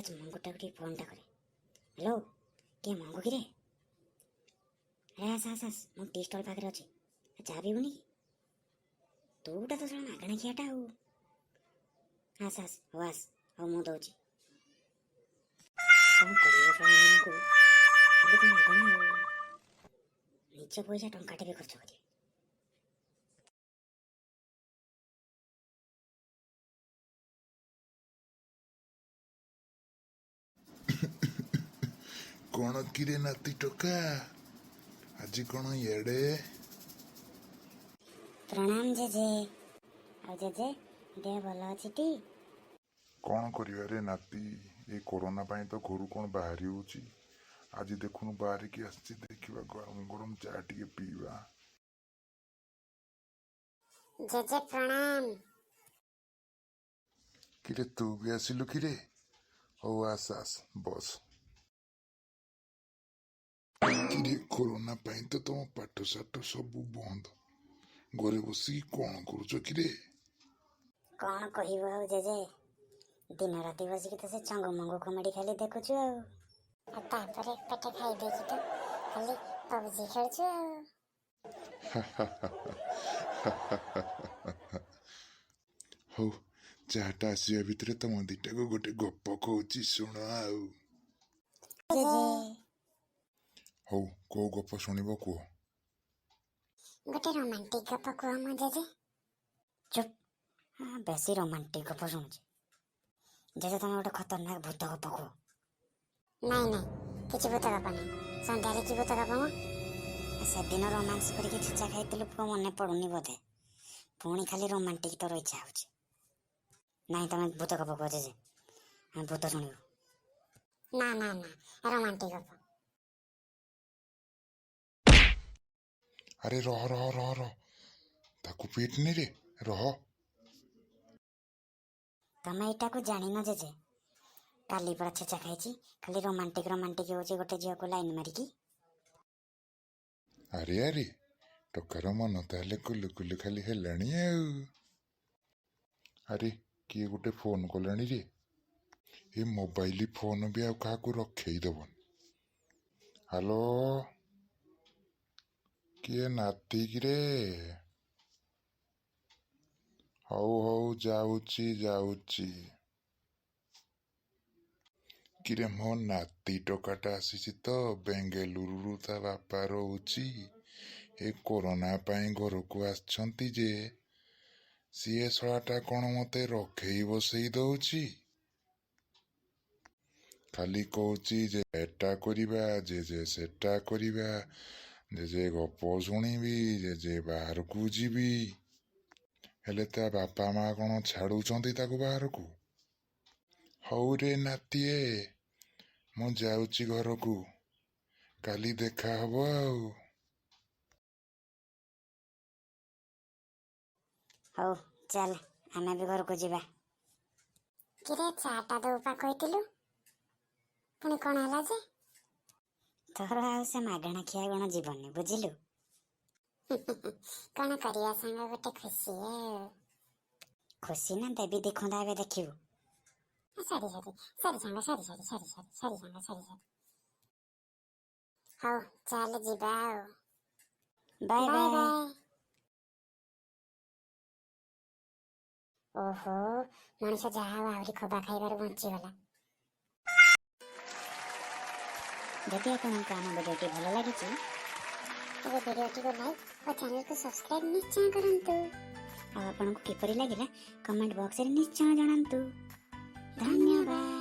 ଚାଲ, ମଙ୍ଗୁଟାକୁ ଟିକେ ଫୋନ୍ଟା କରେ। ହ୍ୟାଲୋ, କିଏ ମଙ୍ଗୁ କିରେ? ଆରେ ଆସ ଆସ ଆସ, ମୁଁ ଟି ଷ୍ଟଲ୍ ପାଖରେ ଅଛି। ଚା ପିଇବୁନି କି? ତୁଟା ତ ଶଳା ମାଗଣା ଖିଆଟା ଆଉ। ଆସ ଆସ, ହଉ ଆସ, ହଉ ମୁଁ ଦଉଛି। କ'ଣ କରିବ ଶଳା ଏମାନଙ୍କୁ, ଖାଲି ତ ମାଗଣା ଆଉ, ନିଜ ପଇସା ଟଙ୍କାଟେ ବି ଖର୍ଚ୍ଚ କରିବେ। କ'ଣ କିରେ ନାତି ଟୋକା, ଆଜି କ'ଣ ଇଆଡ଼େ? ପ୍ରଣାମ ଜେଜେ। ଆଉ ଜେଜେ, ଦେହ ଭଲ ଅଛି ଟି? କ'ଣ କରିବା ରେ ନାତି, ଏ କରୋନା ପାଇଁ ତ ଘରୁ କ'ଣ ବାହାରି ହେଉଛି। ଆଜି ଦେଖୁନୁ ବାହାରିକି ଆସିଛି, ଦେଖିବା ଗରମ ଗରମ ଚା ଟିକେ ପିଇବା। ଜେଜେ ପ୍ରଣାମ। କିରେ, ତୁ ବି ଆସିଲୁ କିରେ? ହଉ ଆସ ଆସ, ବସ। କିରେ, କରୋନା ପାଇଁ ତ ତମ ପାଠ ସାଠ ସବୁ ବନ୍ଦ, ଘରେ ବସିକି କ'ଣ କରୁଛ କିରେ? କ'ଣ କହିବ ଆଉ ଜେଜେ, ଦିନ ରାତି ବସିକି ତ ସେ ଚଙ୍ଗୁ ମଙ୍ଗୁ କମେଡି ଖାଲି ଦେଖୁଛୁ ଆଉ। ଆଉ ତାପରେ ପେଟେ ଖାଇ ଦେଇକି ତ ଖାଲି ପବଜି ଖେଳୁଛୁ ଆଉ। ହଉ, ଚାଟା ଆସିବା ଭିତରେ ତମ ଦିଟାକୁ ଗୋଟେ ଗପ କହୁଛି, ଶୁଣ ଆଉ। ଜେଜେ। ହଉ, କୋଉ ଗପ ଶୁଣିବ କୁହ। ଗୋଟେ ରୋମାଣ୍ଟିକ ଗପ କୁହ ମୋ ଜେଜେ। ଚୁପ୍, ହଁ, ବେଶୀ ରୋମାଣ୍ଟିକ ଗପ ଶୁଣୁଛି। ଜେଜେ, ତମେ ଗୋଟେ ଖତରନାକ ଭୂତ ଗପ କୁହ। ନାଇଁ ନାଇଁ, କିଛି ଭୂତ ଗପ ନାହିଁ। ସନ୍ଧ୍ୟାରେ କି ଭୂତ ଗପ ମ? ସେଦିନ ରୋମାନ୍ସ କରିକି ଛେଚା ଖାଇଥିଲୁ ପୁଅ, ମନେ ପଡୁନି ବୋଧେ? ପୁଣି ଖାଲି ରୋମାଣ୍ଟିକ ତୋର ଇଚ୍ଛା ହଉଛି। ନାଇଁ, ତମେ ଭୂତ ଗପ କୁହ ଜେଜେ, ଆମେ ଭୂତ ଶୁଣିବୁ। ନା ନା ନା, ରୋମାଣ୍ଟିକ ଗପ। ଆରେ ରହ ରହ ରହ ରହ, ତାକୁ ପିଟନି ରେ, ରହ। ତମେ ଏଇଟାକୁ ଜାଣିନ ଜେଜେ, କାଲି ପରା ଛେଚା ଖାଇଛି, ଖାଲି ରୋମାଣ୍ଟିକ ରୋମାଣ୍ଟିକ ହଉଛି ଗୋଟେ ଝିଅକୁ ଲାଇନ ମାରିକି। ଆରେ ଆରେ, ଟୋକାର ମନ ତାହେଲେ କୁଲୁ କୁଲୁ ଖାଲି ହେଲାଣି ଆଉ। ଆରେ, କିଏ ଗୋଟେ ଫୋନ କଲାଣି ରେ। ଏ ମୋବାଇଲ ଫୋନ ବି ଆଉ କାହାକୁ ରଖେଇ ଦବନି। ହ୍ୟାଲୋ, କିଏ ନାତି କିରେ? ହଉ ହଉ, ଯାଉଛି ଯାଉଛି। କିରେ, ମୋ ନାତି ଟୋକାଟା ଆସିଛି ତ ବେଙ୍ଗେଲୁରୁରୁ, ତା ବାପା ରହୁଛି, ଏ କରୋନା ପାଇଁ ଘରକୁ ଆସିଛନ୍ତି ଯେ, ସିଏ ଶଳାଟା କ'ଣ ମତେ ରଖେଇ ବସେଇ ଦଉଛି? ଖାଲି କହୁଛି ଯେ ଏଟା କରିବା ଜେଜେ, ସେଟା କରିବା ଜେଜେ, ଗପ ଶୁଣିବି ଜେଜେ, ବାହାରକୁ ଯିବି। ହେଲେ ତା ବାପା ମା କ'ଣ ଛାଡୁଛନ୍ତି ତାକୁ ବାହାରକୁ? ହଉ ରେ ନାତିଏ, ମୁଁ ଯାଉଛି ଘରକୁ, କାଲି ଦେଖା ହବ ଆଉ। ହଉ ଚାଲ, ଆମେ ବି ଘରକୁ ଯିବା। କିରେ, ଚାଟା ଦବୁ ପା କହିଥିଲୁ, ପୁଣି କ'ଣ ହେଲା ଯେ? ତୋର ଆଉ ସେ ମାଗଣା ଖିଆ ଗୁଣ ଯିବନି, ବୁଝିଲୁ? କ'ଣ କରିବା ସାଙ୍ଗ, ଗୋଟେ ଖୁସି ଆଉ। ଖୁସି ନା ଦେବି ଦେଖନ୍ତା, ଏବେ ଦେଖିବୁ। ସରି ସରି ସରି ସାଙ୍ଗ, ସରି ସରି ସରି ସରି ସରି ସାଙ୍ଗ, ସରି ସରି। ହଉ ଚାଲ ଯିବା ଆଉ। ବାଏ। ବାଏ। ବାଏ। ବାଏ। ଓହୋ, ମଣିଷ ଯାହା ହଉ ଆହୁରି ଖୋବା ଖାଇବାରୁ ବଞ୍ଚିଗଲା। ଯଦି ଆପଣଙ୍କୁ ଆମ ଭିଡ଼ିଓଟି ଭଲ ଲାଗିଛି, ତେବେ ଭିଡ଼ିଓଟିକୁ ଲାଇକ୍ ଓ ଚ୍ୟାନେଲକୁ ସବସ୍କ୍ରାଇବ୍ ନିଶ୍ଚୟ କରନ୍ତୁ। ଆଉ ଆପଣଙ୍କୁ କିପରି ଲାଗିଲା କମେଣ୍ଟ ବକ୍ସରେ ନିଶ୍ଚୟ ଜଣାନ୍ତୁ। ଧନ୍ୟବାଦ।